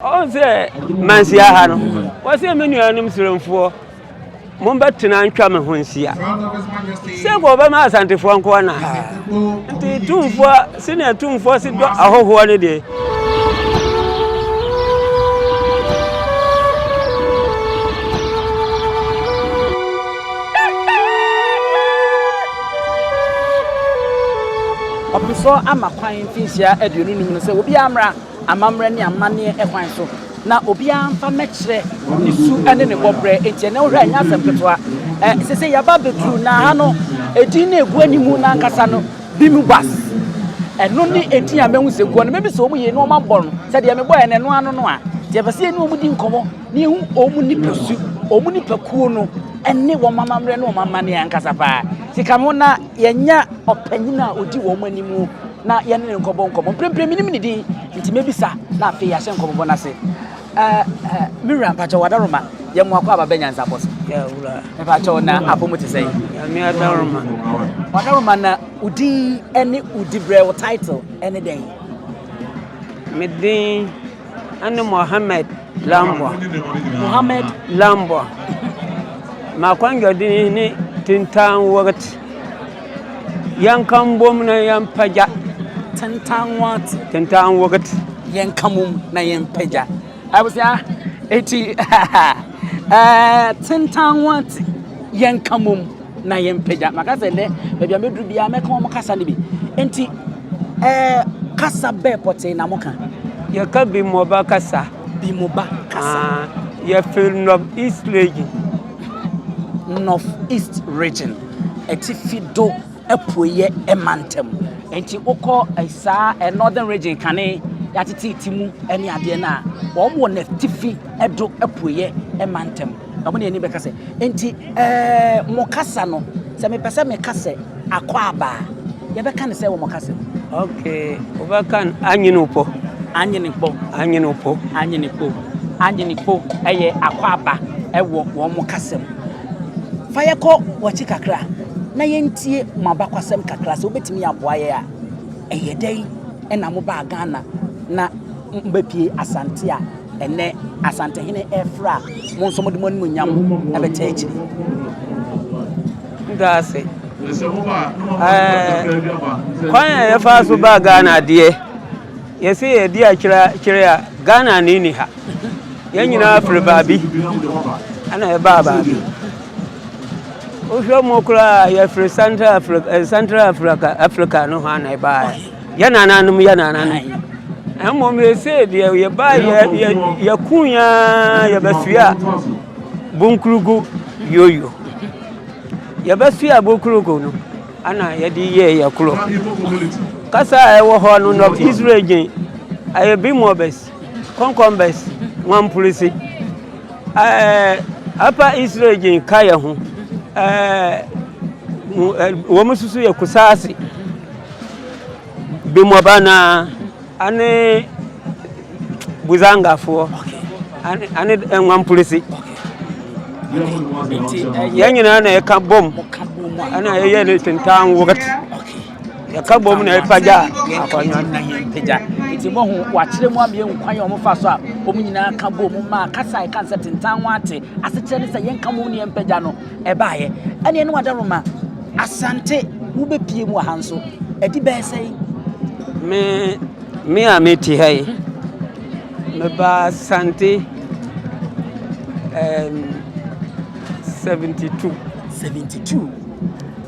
Ɔhu sɛ mansia ha no, wɔsɛ me nuanom Siremfoɔ, mombɛtena ntwa me ho nsia. Sɛ nka ɔbɛma Asantefoɔ nkoa na ha. Nti tumfoɔ, sɛnea tumfoɔ si dɔ ahɔhoɔ no deɛ. Ɔpesɔ ama kwan mfinhyia 25 no sɛ obiara mmra amammerɛ ne amanneɛ kwan so, na obiara mfa mmɛkyerɛ ne su ne ne bɔberɛ. Enti ɛnnɛ wohwɛ a, ɛnyɛ asɛm ketewa. Ɛ, seesei yɛaba abɛduru, na ha no, edin no a ɛgu anim no ankasa no, Bimubas. Ɛno ne edin a mahu sɛ ɛgu hɔ no. Mɛbisa wɔn yie na wɔabɔ no sɛ deɛ mebɔeɛ no, ɛno ano no a. Nti yɛpɛ sɛ yɛne wɔn di nkɔmmɔ na yɛhu wɔn nipasu, wɔn nipakuo no ne wɔn amammerɛ ne wɔn amanneɛ ankasa paa. Nti ka me ho na Yɛanya ɔpanyin a odi wɔn anim na yɛne no nkɔbɔ nkɔmmɔ. Mprempren minim ne din, nti mebisa na afei yɛahyɛ nkɔmmɔbɔ no ase. Me wura, mpakyɛw w'adaroma, yɛn mmoa kɔ aba bɛ nyansapɔ so. Yɛ wura. Mpakyɛw na apɔ mu te sɛn? Nyame adaroma. W'adaroma na wo din ne wo dibrɛ, wo title ne dɛn? Me din ne Mohammed Lambwa. Mohammed Lambwa. M'akwanjɔ din ne Tintan Wagti. Yɛnka mbom na yɛmpagya. Tintan Wagti. Tintan Wagti. Yɛnka mom na yɛmpagya. Abusua, eti ɛɛ Tintan Wagti. Yɛnka mom. na yɛmpagya. Maka sɛ nnɛ, baabi a mɛduru biara mɛka wɔn kasa no bi. Enti, ɛɛ kasa bɛɛ pɔtee na moka? Yɛka Bimoba kasa. Bimoba kasa. Ah, yɛfiri North East Region. North East Region, atifi do apueɛ mantam. Enti wokɔ saa Northern Region kane yɛatete ti mu ne adeɛ no a, wɔn wɔ n'atifi do apueɛ mantam. Wɔn ne ani bɛka sɛ, Enti ɛɛ mo kasa no, sɛ mepɛ sɛ meka sɛ akwaaba a, yɛbɛka no sɛ wɔ mo kasa mu? Okay, wobɛka no anyenopɔ. Anyenekpɔ. Anyenopɔ. Anyenekpo. Anyenekpo yɛ akwaaba wɔ wɔn mo kasa mu. Fa yɛkɔ w'akyi kakra na yɛntie mo abakwasɛm kakra sɛ wobɛtumi aboa yɛn a. Ɛyɛ dɛn na mobaa Ghana na mobɛpie Asante a Ɛnnɛ, Asantehene refrɛ a, mo nso mode mo animuonyam bɛtaa akyiri. Ndaase. Ɛɛ, kwan a yɛfaa so baa Ghana deɛ, yɛse yɛdi akyerɛ a, Ghana ni ni ha. Yɛn nyinaa firi baabi, ɛna yɛbaa baabi. Wohwɛ mu koraa yɛfiri Central Africa, eh, Central Africa, Africa no hɔ ana ɛbaa. Yɛ nananom yɛ nananom. Mmom yɛsei deɛ yɛbaa yɛ yɛ yɛko yaa yɛbɛsoa Bunkrugu yoyo. Yɛbɛsoa Bunkrugu no ana yɛde yɛɛ yɛ koro. Kasa a ɛwɔ hɔ no North East Region ɛyɛ Bimobes, Konkombes, Nwampurisi. Ɛɛ Upper East Region ka yɛ ho. Ɛɛ wɔn nso so yɛ Kusaasi. Bemɔba na ane Buzangafoɔ ane Nwampurisi. Yɛn nyinaa na yɛka bom ɛna yɛyɛ ne tentan wɔgɛt. Yɛka bom na yɛpagya akonnwa no. Nti mohu wakyerɛ mu ama yɛhu kwan a wɔfa so a wɔn nyinaa ka bom maa kasa a ɛka sɛ tentan ho ate asekyerɛ ne sɛ yɛnka mom ne yɛmpagya no ɛbaeɛ. Ɛneɛ ne wadaroma Asante wobɛpie mu wɔ ha nso ɛdi bɛyɛ sɛn? Me me a mete ha yi mebaa Asante um, 72. 72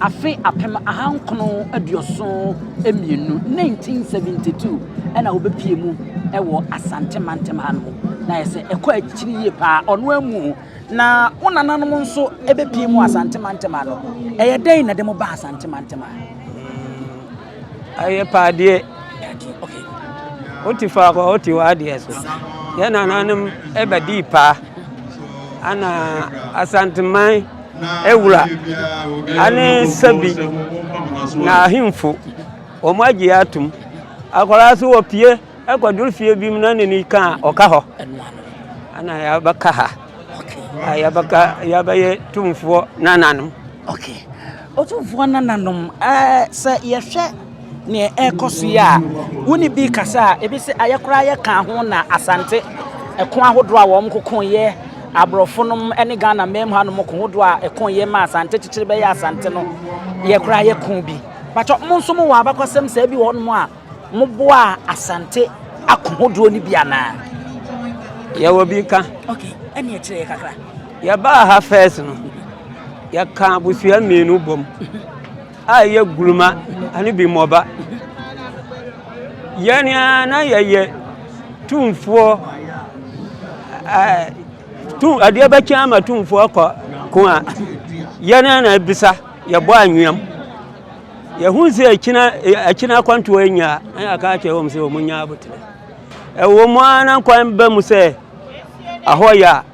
afe 1972, 1972 ɛna wobɛpie mu ɛwɔ Asante mantam ha no mu na yɛ sɛ ɛkɔ akyiri yie paa ɔno amu Na wo nananom nso bɛpue mu Asante mantam ha no, ɛyɛ dɛn na ɛde mo ba Asante mantam ha? Ɛyɛ paadeɛ. Wote faako a wote w'adeɛ so. Yɛn nananom bɛdii paa. Ana Asanteman awura ane Sabi na ahemfo wɔn agye atom. Akwadaa so wɔpie Ɛkɔduru fie bi mu na n'ani ka a, ɔka hɔ. Ɛna yɛabɛka ha. A yɛabɛka yɛabɛyɛ tumfoɔ nananom. Okay. Otumfoɔ nananom, ɛɛ sɛ yɛhwɛ nea ɛrekɔ so yi a, wo ne bi kasa a, ebi sɛ ayɛ koraa yɛka ho na Asante. Ɛko ahodoɔ a wɔn kokoeɛ, aborɔfo nom ne Ghana man mu hanom ko hodoɔ a ɛkoeɛ ma Asante kyekyere bɛyɛ Asante no, yɛ koraa yɛ ko bi. Pakyɛ mo nso mo wɔ abakɔsɛm saa bi wɔ hɔnom a moboaa Asante ako hodoɔ no bi anaa? Yɛwɔ bi ka. Okay, ɛne ɛkyerɛ yɛ kakra. Yɛbaa ha first no, yɛka abusua mmienu bom a ɛyɛ Guruma ne Bimɔba. Yɛn ara na yɛyɛ tumfoɔ ɛɛ tum adeɛ bɛkye ama tumfoɔ akɔ ko a, yɛn ara na ɛbisa yɛbɔ anweam. Yɛhu sɛ akyina akyina akwantuo anya a, na yɛaka akyerɛ wɔn sɛ wɔn nya aboterɛ. Ɛwɔ mu ara na kwan ba mu sɛ ahɔ yɛ a,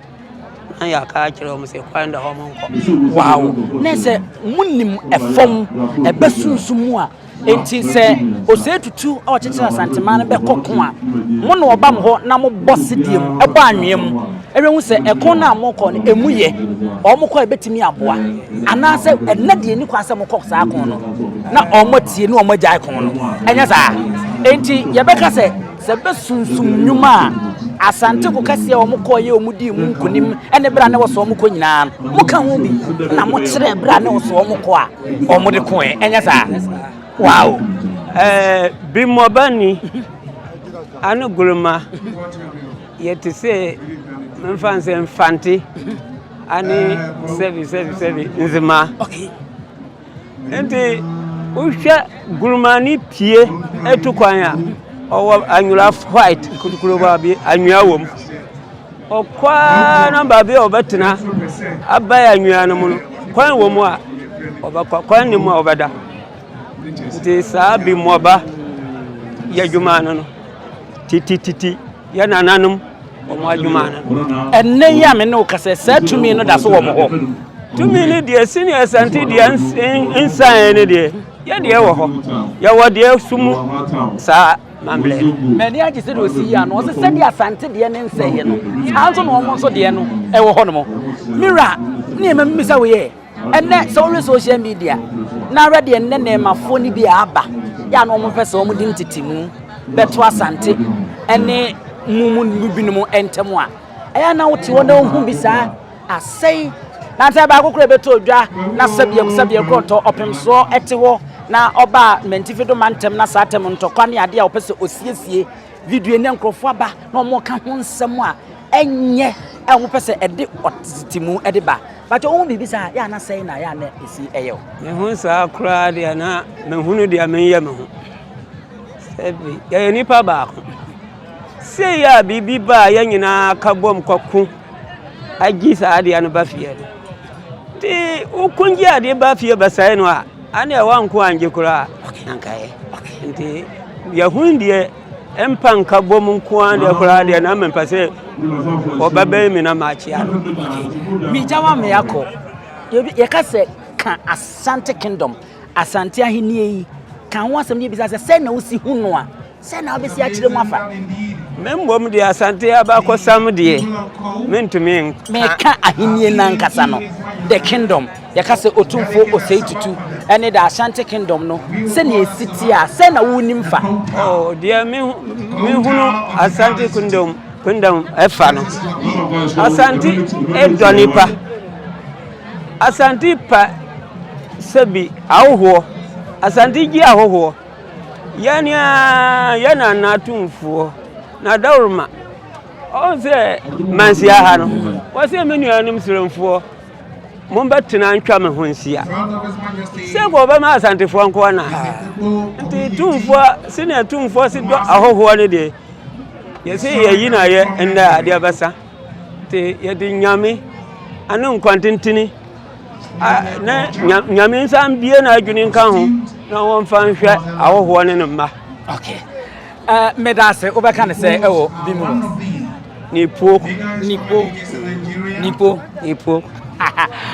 na yɛaka akyerɛ wɔn sɛ kwan da hɔ mo nkɔ. Wow! Na sɛ monim ɛfam ɛbɛ sunsum mu a, Enti sɛ Osei Tutu a ɔkyekyere Asanteman no bɛkɔ ko a, mo na ɔba mo hɔ na mobɔ sedie mu, bɔ anwea mu, hwɛ hu sɛ ɛko no a mokɔ no, ɛmu yɛ, wɔn kɔ a ɛbɛtumi aboa, anaasɛ ɛnnɛ deɛ ɛnni kwan sɛ mokɔ saa ko no, na wɔn atie na wɔn agyae ko no. Ɛnyɛ saa? Enti yɛbɛka sɛ, sɛ bɛsunsum nnwuma a Asante ko kɛseɛ a wɔn kɔeɛ a wɔn dii mu nkonim ne berɛ a na ɛwɔ sɛ wɔn kɔ nyinaa no, moka ho bi na mokyerɛ berɛ a na ɛwɔ sɛ wɔn kɔ a, wɔn de koɛ ɛnyɛ saa wow. Ɛɛ bimmɔbani ane gulma yɛte sɛ mfa nsɛ mfante ane sɛbi sɛbi sɛbi nzema nti wohwɛ gulma ne pie etu kwan a ɔwɔ anwura white kurukuruwa bi anwea wɔ mu. Ɔkɔ ara na baabi a ɔbɛtena abae anwea no mu no, kwan wɔ mu a ɔbɛkɔ, kwan nni mu a ɔbɛda. Nti saa bi mmɔba yɛ adwuma no no titititi yɛ nananom wɔn adwuma no no. Ɛnnɛ yi a me ne wo kasa saa tumi no da so wɔ mo hɔ? Tumi no deɛ senior Asante deɛ nsaeɛ no deɛ yɛ deɛ wɔ hɔ. Yɛwɔ deɛ so mu saa. Mambrɛ. M'ani agye sɛdeɛ ɔsi yi ano. Ɔse sɛdeɛ Asante deɛ ne nsɛeɛ no, saa nso na wɔn nso deɛ no ɛwɔ hɔ nom. Mira, nneɛma mmisa wo yɛ. Ɛnɛ sɛ wohwɛ social media na ahwɛ deɛ nnɛ nnɛɛmafoɔ no bi a aba yɛ a na wɔn pɛ sɛ wɔn de ntetemu bɛto Asante ɛne mu mu binom ntam a, ɛyɛ a na wote hɔ na wohu bi saa. Asɛe. Na sɛ baako koraa bɛtɔ dwa na sɛbeɛ sɛbeɛ korɔtɔ ɔpemsoɔ te hɔ na ɔba Mantifi do mantam na saa tɛm ntɔkwa ne adeɛ a ɔpɛ sɛ ɔsiesie video ne nkurɔfoɔ aba na wɔka ho nsɛm a ɛnyɛ a wɔpɛ sɛ ɛde ɔtete de ba. Bàtɛ ohun biribi saa yɛ ana sɛe na yɛ ana ɛsi ɛyɛ o. Mehu saa koraa deɛ na mehunu deɛ menyɛ me ho. Sɛbi yɛyɛ nipa baako. Sei a biribi ba a yɛn nyinaa ka bom kɔko agye saa adeɛ no ba fie no. Nti woko gye adeɛ ba fie bɛsɛe no a, ɛne wanko angye koraa anka yɛ. Nti yɛhu deɛ ɛmpa nka bom nko ara deɛ koraa deɛ na mempɛ sɛ ɔbɛbɛn me na makyea no. Megya wa me akɔ. Yɛka sɛ ka Asante Kingdom, Asante ahennie yi, ka ho asɛm ne yɛbisa sɛ sɛn na wosi hu no a, Sɛn na wobɛsi akyerɛ mu afa? Me mmom deɛ Asante abakɔsɛm deɛ mentumi nka. Meka ahennie no ankasa no, the kingdom. Yɛka sɛ Otumfoɔ Osei Tutu ne the Ashanti kingdom no, sɛnea ɛsi teɛ a, sɛn na wonim fa? Oh, deɛ mehunu Asante kingdom kingdom ɛfa no, Asante ɛdɔ nipa. Asante pa sɛbi ahohoɔ. Asante gye ahohoɔ. Yɛn ara yɛn nana atumfoɔ na dawuruma ɔn sɛ mansia ha no wɔsɛ me nuanom sremfoɔ mombɛtena ntwa me ho nsia sɛ nka ɔbɛma asantefoɔ nkoa na nti tumfoɔ sɛnea tumfoɔ si dɔ ahɔhoɔ no deɛ yɛsɛ yɛyi na yɛ nnɛ adeɛ bɛsa nti yɛde nyame ane nkwantentene na nyame nsa mbie n'adwene nka ho na wɔmfa nhwɛ ahɔhoɔ ne ne mma. Okay. Uh, meda ase wobɛka ne sɛ ɛwɔ bi mu nipo nipo nipo nipo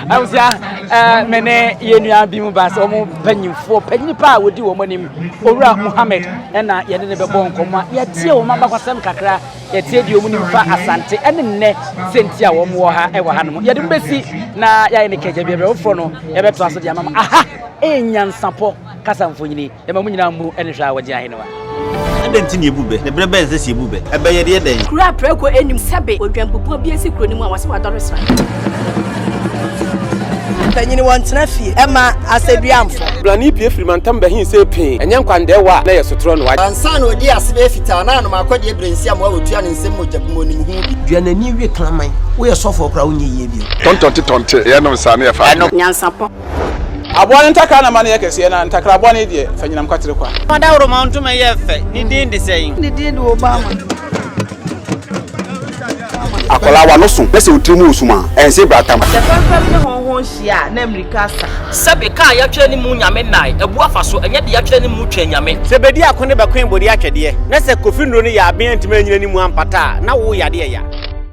abusua eh, me ne yɛn nua bi mu ba sɛ wɔn mpanyinfoɔ panyin pa a wɔdi wɔn anim owura muhammed ɛna yɛne ne bɛbɔ nkɔmmɔ a yɛtie wɔn abakwasɛm kakra Yɛtie deɛ wɔn nim fa Asante ɛne nnɛ sɛnti a wɔn wɔ ha ɛwɔ ha nom. Yɛde mo bɛsi na yɛayɛ ne kɛgya bi ɛberɛ foforɔ no yɛbɛtoa so de ama mo. Aha ɛyɛ nyansapɔ kasa mfonyini. Yɛma mo nyinaa mmu ɛne hwɛ a wɔgye ahenewa. Adɛn nti na yɛbu bɛ? Na berɛ bɛn na ɛsɛ sɛ yɛbu bɛ? Ɛbɛ yɛde yɛ dɛn? Kuro a prako nnim sɛbe odwanbubuo bi asi kuro no mu a wɔse wadɔre sra. Mpanyin wɔntena fie mma asɛduamfo. Blani pue firi mantam bɛhe see pee, ɛnyɛ nkwandɛɛwa a na ɛyɛ sotorɔ na wagye. Ansa na ɔdii ase bɛyɛ fitaa na anom akɔdeɛ berɛ nsi amoa wɔtua ne nsam mogya bi mu ɔnim ho bi. Dua n'ani we kraman. Woyɛ sɔfoɔ koraa wonyɛ yie bio. Tɔntɔnte tɔnte yɛnom saa na yɛfa adwene. Nyansapɔ. Aboa no ntakra na ma no yɛ kɛseɛ, na ntakra bɔne deɛ, fa nyinam kwatere kwa. Ɔdawuroma ntoma yɛ fɛ, ne din de sɛn? Ne din de Obama. Akwadaa w'ano so na sɛ wo tiri mu wɔ sum a, ɛnse bratam. Sɛ fɛmfɛm ne hɔnhɔn hyia a, na mmirika asa. Sɛbe ka a yɛatwerɛ ne mu Nyame nnae, abu afa so, ɛnyɛ deɛ yɛatwerɛ ne mu Twɛn Nyame. Sɛ bedi ako ne bɛkoe bode atwɛdeɛ, na sɛ Kofi nnuro no yɛ aben antumi anyina ne mu ampata a, na wo yadeɛ ya.